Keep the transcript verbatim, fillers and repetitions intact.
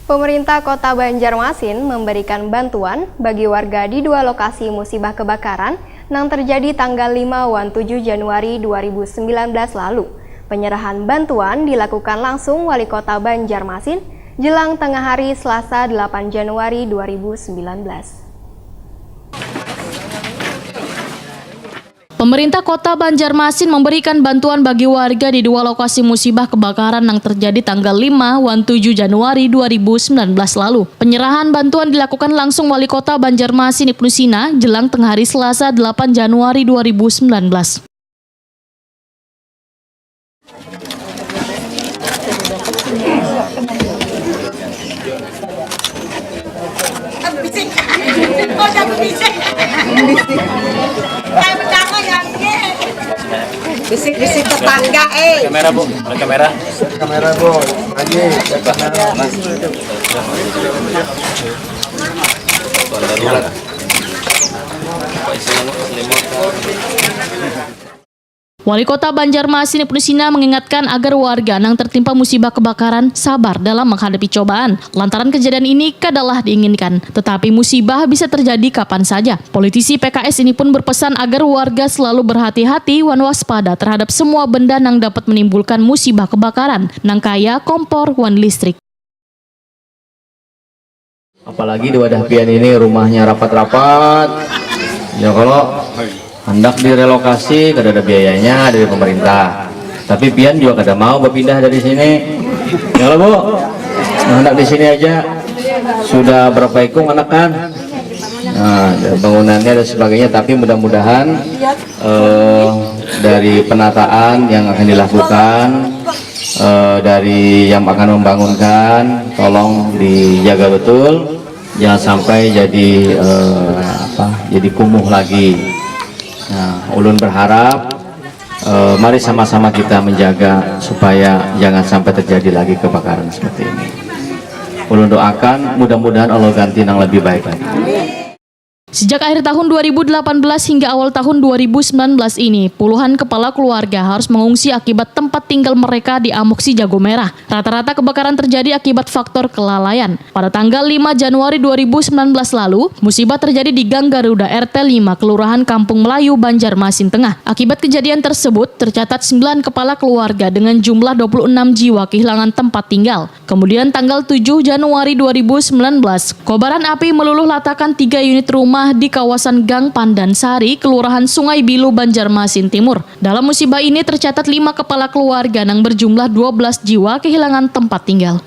Pemerintah Kota Banjarmasin memberikan bantuan bagi warga di dua lokasi musibah kebakaran nang terjadi tanggal lima wan tujuh Januari dua ribu sembilan belas lalu. Penyerahan bantuan dilakukan langsung Wali Kota Banjarmasin jelang tengah hari Selasa delapan Januari dua ribu sembilan belas. Pemerintah Kota Banjarmasin memberikan bantuan bagi warga di dua lokasi musibah kebakaran yang terjadi tanggal lima wan tujuh Januari dua ribu sembilan belas lalu. Penyerahan bantuan dilakukan langsung Wali Kota Banjarmasin Ibnu Sina jelang tengah hari Selasa delapan Januari dua ribu sembilan belas. Bisik-bisik tetangga, eh. Kamera, Bu. Ada kamera. Kamera, Bu. Lagi. Wali Kota Banjarmasin Ibnu Sina mengingatkan agar warga yang tertimpa musibah kebakaran sabar dalam menghadapi cobaan. Lantaran kejadian ini kadalah diinginkan, tetapi musibah bisa terjadi kapan saja. Politisi P K S ini pun berpesan agar warga selalu berhati-hati wan waspada terhadap semua benda yang dapat menimbulkan musibah kebakaran, nang kaya kompor wan listrik. Apalagi di wadah pian ini rumahnya rapat-rapat. Ya kalau hendak direlokasi, kada ada biayanya dari pemerintah. Tapi pian juga kada mau berpindah dari sini. Ya kalau Bu, nah, hendak di sini aja. Sudah berapa ikung anak kan? Nah, bangunannya dan sebagainya. Tapi mudah-mudahan eh, dari penataan yang akan dilakukan, eh, dari yang akan membangunkan, tolong dijaga betul, jangan sampai jadi eh, apa, jadi kumuh lagi. Nah, ulun berharap eh, mari sama-sama kita menjaga supaya jangan sampai terjadi lagi kebakaran seperti ini. Ulun doakan mudah-mudahan Allah ganti yang lebih baik lagi. Sejak akhir tahun dua ribu delapan belas hingga awal tahun dua ribu sembilan belas ini, puluhan kepala keluarga harus mengungsi akibat tempat tinggal mereka diamuk si jago merah. Rata-rata kebakaran terjadi akibat faktor kelalaian. Pada tanggal lima Januari dua ribu sembilan belas lalu, musibah terjadi di Gang Garuda R T lima, Kelurahan Kampung Melayu, Banjarmasin Tengah. Akibat kejadian tersebut, tercatat sembilan kepala keluarga dengan jumlah dua puluh enam jiwa kehilangan tempat tinggal. Kemudian tanggal tujuh Januari dua ribu sembilan belas, kobaran api meluluh latakan tiga unit rumah di kawasan Gang Pandan Sari, Kelurahan Sungai Bilu, Banjarmasin Timur. Dalam musibah ini tercatat lima kepala keluarga yang berjumlah dua belas jiwa kehilangan tempat tinggal.